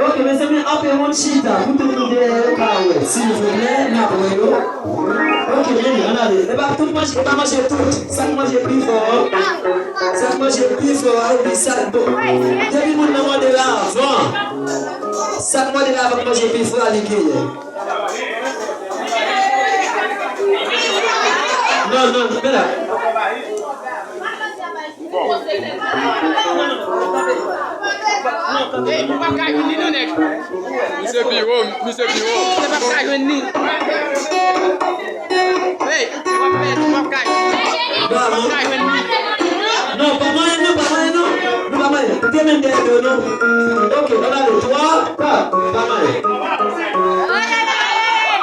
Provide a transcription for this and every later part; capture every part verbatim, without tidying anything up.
Ok, mezanmi, anpe yon chita pou tout moun dèyè yo ka wè. Silvouplè, n ap wè yo. Ok, men, ann ale. E pa tout manje, e pa manje tout. Sa k manje pi fò, sa k manje pi fò a, epi sa k bon. Depi moun nan mande la avan, sa k mande la avan k manje pi fò a, li genyen. Non, non, men la. Ey, ou p ap ka jwenn li non, nèg. Misye pi wo, misye pi wo. Ou p ap ka jwenn li. Ey, ou p ap, ou p ap ka jwenn li. Ou p ap ka jwenn li. Non, pa manyen non, pa manyen non. Nou pa manyen. Te menm dèyè do nou. Ok, ann ale. Twa, kat. Pa manyen.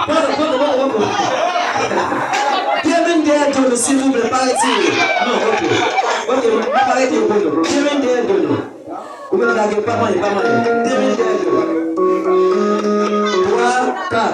Pran, pran, pran, pran, pran. Te menm dèyè do nou, silvouplè, pa retire. Non, ok. Ok, nou pa retire pou nou. Te menm dèyè do nou. Ou mèt lage, pa manyen, pa manyen. Te menm dèyè do nou. Twa, kat.